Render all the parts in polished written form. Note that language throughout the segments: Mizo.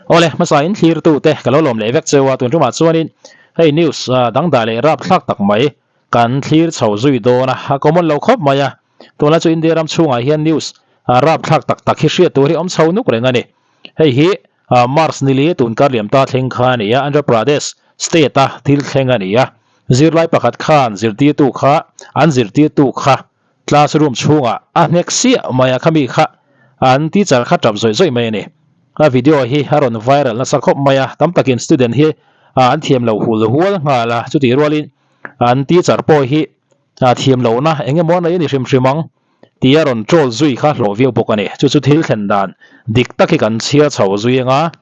Awle, hmasa in thlir tu te ka lo lawm leh vek cheu a, tun tumah chuanin hei news dangdai leh rapthlak tak mai kan thlir chho zui dawn a, a common lo khawp mai a, tunlai chu India ram chhungah hian news rapthlak tak tak hi hriat tur hi awm chho nuk reng a ni. Hei hi March nili tun kar liam ta thleng kha a ni a, Andhra Pradesh state a thil thleng a ni a, zirlai pakhat khan zirtirtu kha an zirtirtu kha Classroom chhungah a hnek siah mai a, khami kha an teacher kha tap zawih zawih mai a ni. A video hi a rawn viral nasa khawp mai a, tam takin student hi an thiam lo hul hual nghal a, chutih rualin an teacher pawh hi thiam lohna eng emaw a nei a ni hrim hrim ang tih a rawn troll zui kha hlawh viau bawk a ni. Chu chu thil thlen dan dik tak hi kan chhiar chho zui anga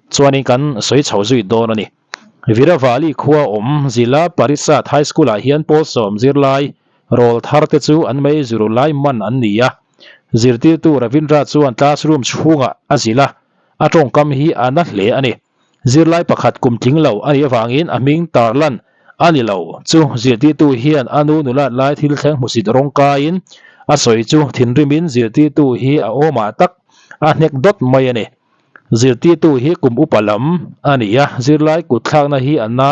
chuanin kan sawi chho zui dawn a ni. Viravali khua awm Zilla Parishad High School-ah hian pawl sawm zirlai Rawl thar te chu an mei zir lai man an ni a, zirtirtu Ravindra chuan classroom chhungah a zilh a, a tawngkam hi a na hle a ni. Zirlai pakhat kum tling lo a nih avangin a hming tarlan a ni lo. Chu zirtirtu hian a nu nulat lai thil thleng hmusit rawng kaiin a sawi chu thinrimin zirtirtu hi a awmah tak a hnek dawt mai a ni. Zirtirtu hi kum upa lam a ni a, zirlai kutthlakna hi a na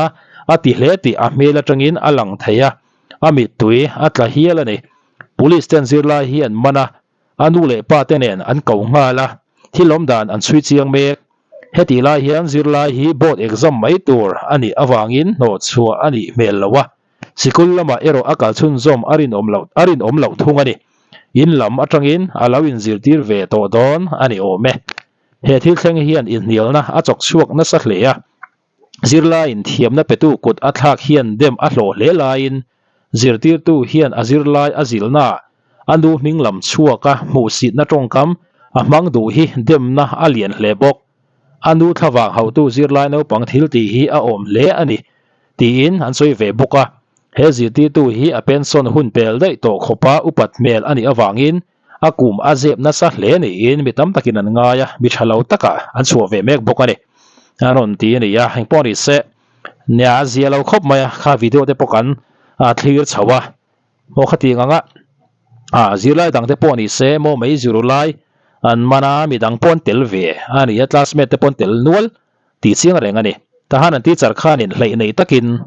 a ti hle tih a hmel atangin a lang thei a. A mittui a tla hial a ni. Police ten zirlai hi an man a, a nu leh pa te nen an ko nghal a, thil awm dan an chhui chiang mek. Hetih lai hian zirlai hi board exam mai tur a nih avangin hnawh chhuah a nih hmel lo a, sikul lamah erawh a kal chhunzawm a rinawm loh a rinawm loh thung a ni. In lam atangin a lo inzirtir ve tawh dawn a ni awm e. He thil thleng hian inhnialna a chawk chhuak nasa hle a. Zirlaiin thiamna petu kut a thlak hian dem a hlawh hle laiin zirtirtu hian a zirlai a zilhnaah a nu hming lam chhuaka hmuhsitna tawngkam a hmang duh hi demna a lian hle bawk. A nu thlavang hautu zirlai naupang thil tih hi a awm hle a ni tiin an sawi ve bawk a. He zirtirtu hi a pension hun pel daih tawh khawpa upat hmel a nih avangin a kum a zep nasa hle niin mi tam takin an ngai a, mi tha lo takah an chhuah ve mek bawk a ni. A rawn ti a ni a, engpawh ni se, nia a zia lo khawp mai a, kha video te pawh kan thlir chho a, maw khatiang anga zirlai dang te pawh ni se, maw mei zir lai an man a, mi dang pawh an tel ve a ni a, classmate te pawh an tel nual tih chiang reng a ni. Tahan an teacher khanin hleih nei takin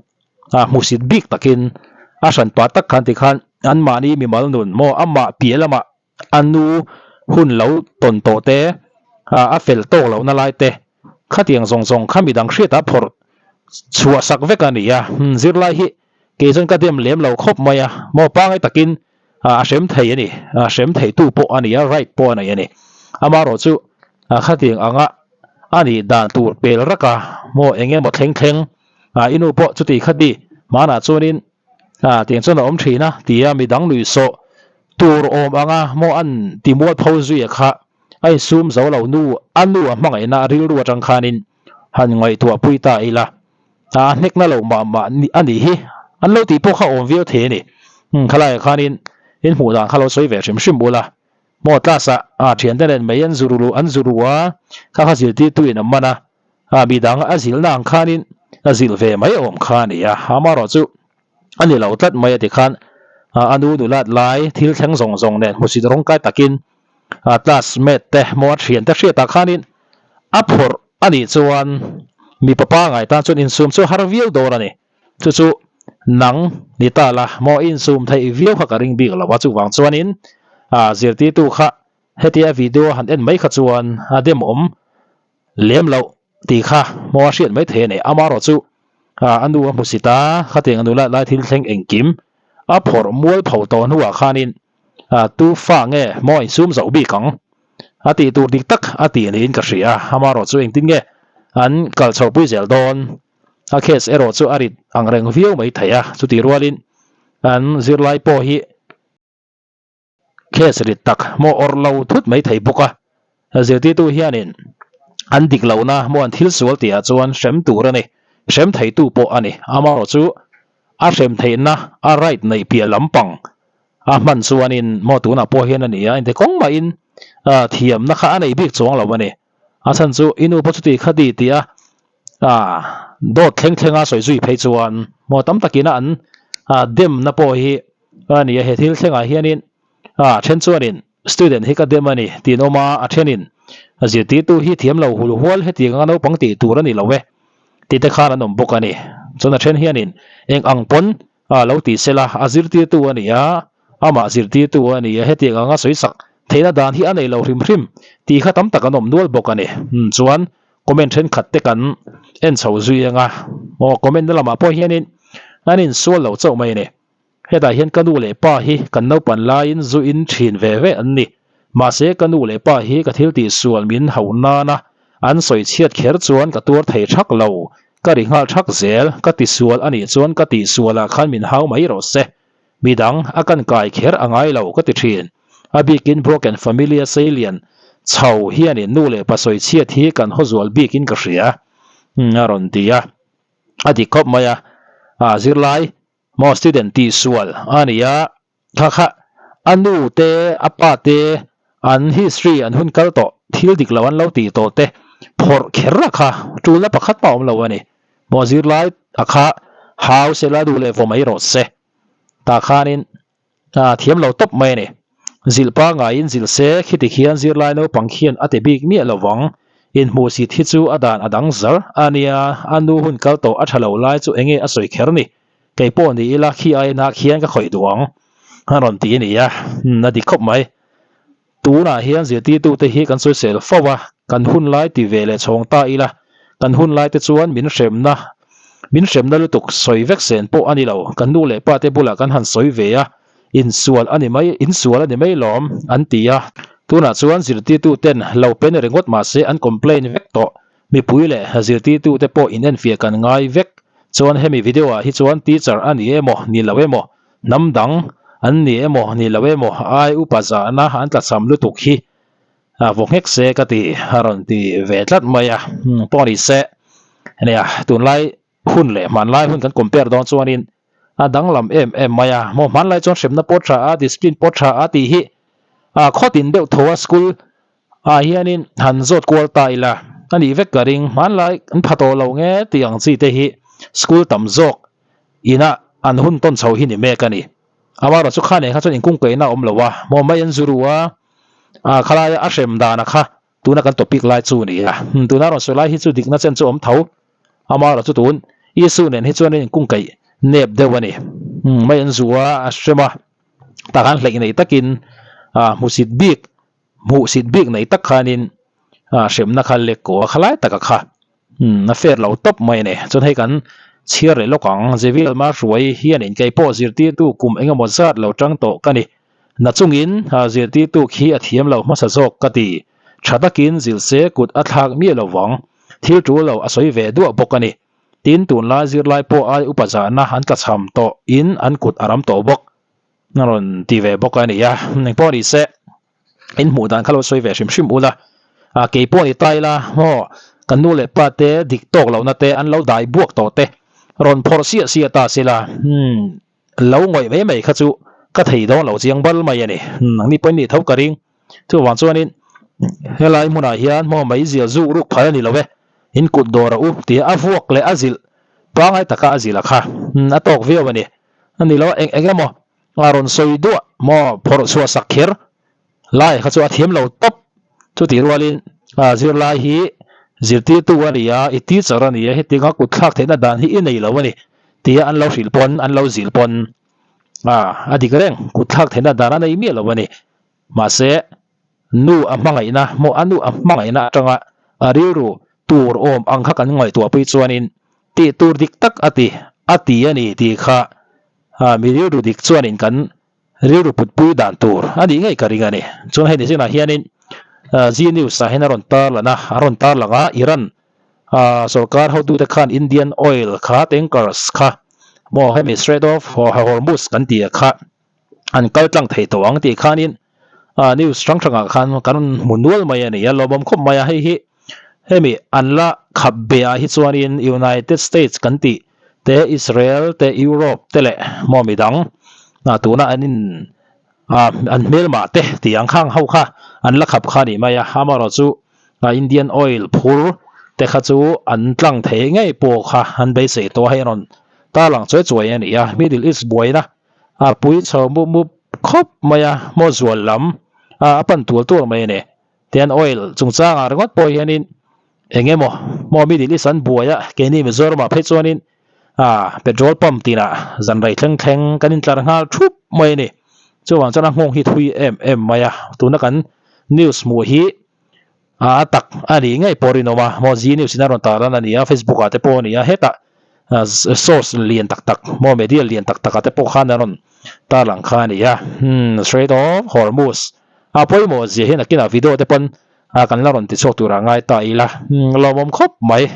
a hmusit bik takin a hran pa tak khan tikhan anmahni mimal nun maw amah piah lamah a nu hun lo tawn tawh te a fel tawk lohna lai te khatiang zawng zawng kha midang hriatah phawrh chhuah sak vek a ni a, zirlai hi kei chuan ka dem lem lo khawp mai a, maw pangai takin a hrem thei a ni, a hrem thei tu pawh a ni a, right pawh a nei a ni. Amaherawh chu khatiang anga a nih dan tur pel rak a maw eng emaw thleng thleng a i nu pawh chuti kha ti hmanah chuanin a tiang chuan a awm thin a tia midang nuih sawh tur awm anga maw an ti mual pho zui a kha a insum zo lo nu a nu a hmangaihna a rilru atang khanin han ngaihtuah pui ta ila a hnekna lo mah mah a nih hi an lo tih pawh kha awm viau thei a ni khalaiah khanin in hmuh dan kha lo sawi ve hrim hrim bula maw class ah a thiante nen mai an zuru an zuru a kha kha zirtirtu in a man a a midang a zilhna ang khanin a zilh ve mai awm kha a ni a amaherawh chu a ni lo tlat mai a ti khan a nu nulat lai thil thleng zawng zawng nen hmusit rawng kai takin a classmate te maw a thiante hriatah khanin a phawrh a nih chuan mipa pangai tan chuan insum chu har viau dawn a ni. Chu chu nang ni ta la maw insum theih viau kha ka ring bik lo a chuvang chuanin a zirtirtu kha hetia video han en mai kha chuan a demawm lem loh tih kha maw a hriat mai thei a ni. Amaherawh chu a nu a hmu si ta khatiang a nula lai thil thleng engkim a phawrh mual pho tawh hnuah khanin tu fa nge maw insum zoh bik ang a tih tur dik tak a tih niin ka hria. Amaherawh chu engtin nge an kal chhohpui zel dawn? A case erawh chu a rit ang reng viau mai thei a, chutih rualin an zirlai pawh hi case rit tak maw awrh lo thut mai thei bawk a. Zirtirtu hianin an dik lohna maw an thil sual tihah chuan hrem tur a ni, hrem theitu pawh a ni. Amaherawh chu a hrem theihna a right neih piah lampang a hman chuanin maw tunah pawh hian a ni a, engti kawng mahin Thiamna kha a nei bik chuang lo a ni. A chhan chu i nu pawh chuti kha ti tih a dawt thleng thlenga sawi zui phei chuan maw tam takina an demna pawh hi a ni a. He thil thlengah hianin a then chuanin student hi ka dem a ni tih an awm a, a thenin zirtirtu hi thiam lo hul hual hetiang anga naupang tih tur a ni lo e tih te khan an awm bawk a ni. Chuan a then hianin eng ang pawn lo ti sela a zirtirtu a ni a, Amah zirtirtu a ni a, hetiang anga sawisak theihna dan hi a nei lo hrim hrim tih kha tam tak an awm nual bawk a ni. Chuan comment thenkhat te kan en chho zui ang a, aw comment na lamah pawh hianin an insual lo chauh mai a ni. Hetah hian ka nu leh pa hi kan naupan laiin zu in thin ve ve an ni. Mahse ka nu leh pa hi ka thil tihsual min hauh nana an sawi chhiat kher chuan ka tuar thei thak lo, ka ri nghal thak zel, ka tisual a nih chuan ka tihsualah khan min hau mai rawh se. Midang a kan kai kher a ngai lo ka ti thin. A bikin broken family a seilian chho hianin nu leh pa sawi chhiat hi kan haw zual bikin ka hria a rawn ti a. A dik khawp mai a, a zirlai maw student tihsual a ni a, kha kha a nu te a pa te an history an hun kal tawh thil dik lo an lo tih tawh te phawrh kher a kha tulna pakhat mah a awm lo a ni. Maw zirlai a kha hau sela duh leh vaw mai rawh se. Tah khanin a thiam lo tawp mai a ni. Zilh pangaiin zilh se khiti khian zirlai naupang khian a ti bik miah lo vang. Inhmuhsit hi chu a dan a dang zar a nia, a nu hun kal tawh a tha lo lai chu enge a sawi kher ni. Kei pawh ni ila khi aiin ah khian ka khawih duh ang a rawn ti a ni a, a dik khawp mai. Tunah hian zirtirtute hi kan sawisel fo a, kan hun lai ti ve leh chhawng ta ila, kan hun lai te chuan min hremna, min hremna lutuk sawi vek sen pawh a ni lo, kan nu leh pa te bulah kan han sawi ve a, insual a ni mai, insual a ni mai lawm, an ti a. Tunah chuan zirtirtuten lo pen ringawt mahse an complain vek tawh, mipui leh zirtirtute pawh inenfiah kan ngai vek, chuan hemi video ah hi chuan teacher a ni emaw ni lo emaw, Hnam dang an ni emaw ni lo emaw ai upa zahna an tlachham lutuk hi a vaw nghek se ka ti a rawn ti ve tlat mai a, pawh ni se nia tunlai hun leh hmanlai hun kan compare dawn chuanin a danglam em em mai a, maw hmanlai chuan hremna pawh tha a discipline pawh tha a tih hi a khawtin deuh tho a school ah hianin han zawt kual ta ila a nih vek ka ring hmanlai an pha tawh lo nge tih ang chi te hi school tam zawk ina an hun tawn chho hi ni mek a ni. Amaherawh chu kha nen kha chuan inkungkaihna a awm lo a, maw mai an zuru a, ah khalaia a hrem dana kha tuna kan topic lai chu a ni a, tuna rawn sawi lai hi chu dikna chen chu a awm tho, amaherawh chu tun Isu nen hi chuan an inkungkaih nep deuh a ni, mai an zu a, a hrem a, tah khan hleih nei takin ah hmusit bik Hmuhsit bik nei tak khanin hremna kha lek ko a khalai taka kha a fair lo tawp mai a ni. Chuan hei kan chhiar leh lawk ang, Zevial Mahruai hianin kei pawh zirtirtu kum engemaw zat lo tang tawh ka ni. Na chungin zirtirtu khi a thiam lo hmasa zawk ka ti. Tha takin zilh se kut a thlak miah lo vang. Thil tul lo a sawi ve duah bawk a ni. Tin, tunlai zirlai pawh ai upa zahna an tlachham tawh in an kut a ram tawh bawk. A rawn ti ve bawk a ni a, engpawh ni se in hmuh dan kha lo sawi ve hrim hrim ula, a kei pawh ni ta ila maw kan nu leh pa te dik tawk lohna te an lo dai buak tawh te rawn phawrh siah siah ta sila umm lo ngawih mai mai kha chu ka thei dawn lo chiang bal mai a ni, nangni pawhin nih tho ka ring. Chuvang chuanin helai hmunah hian maw meizial zuk ruk phal a ni lo e, in kut dawr a u tia a vuak leh a zilh pangai taka a zilh a kha a tawk viau a ni. A ni lo, eng eng emaw a rawn sawi duah maw phawrh chhuah sak kher lai kha chu a thiam lo tawp. Chutih rualin zirlai hi zirtirtu a ni a, i teacher a ni a, hetianga kut thlak theihna dan hi i nei lo a ni tia an lo hrilh pawn, an lo zilh pawn a dik reng, kut thlak theihna dan a nei miah lo a ni. Mahse, nu a hmangaihna maw a nu a hmangaihna atanga a rilru tur awm ang kha kan ngaihtuahpui chuanin tih tur dik tak a ti a ti a ni tih kha mi rilru dik chuanin kan rilru putpui dan tur a nih ngei ka ring a ni. Chuan hei ni zinah hianin Zee News ah hian a rawn tarlan a, a rawn tarlang a, Iran sorkar hotute khan Indian Oil kha tankers kha maw hemi Strait of Hormuz kan tih ah kha an kal tlang thei tawh ang tih khanin news hrang hrangah khan kan hmu nual mai a ni a, lawmawm khawp mai a, hei hi hemi an la khap be ah hi chuanin United States kan tih te Israel te Europe te leh maw midang tuna an in. Ah an hmelmah te tih ang khang ho kha an la khap kha a nih mai a, amaherawhchu Indian Oil phur te kha chu an tlang thei ngei pawh kha an beisei tawh a, hei a rawn tarlang chuai chuai a ni a, Middle East buaina a pui chho mup mup khawp mai a, maw zual lam a pan tual tual mai a ni. Tian oil chungchangah ringawt pawh hianin eng emaw maw Middle East an buai a, keini Mizoramah phei chuanin ah petrol pump tinah zan rei thleng thleng kan intlar nghal thup mai a ni. Chuvang chuan a nghawng hi thui em em mai a, tuna kan news hmuh hi a tak a nih ngei pawh rinawm a, maw Zee News in a rawn tar lan a ni a, Facebook ah te pawh a ni a, hetah source lian tak tak maw media lian tak tak ah te pawh khan a rawn tar lang kha a ni a, hmm Strait of Hormuz a pawimawh zia hian a kinah video te pawn kan la rawn ti chhuak tur ah ngai ta ila, lawmawm khawp mai.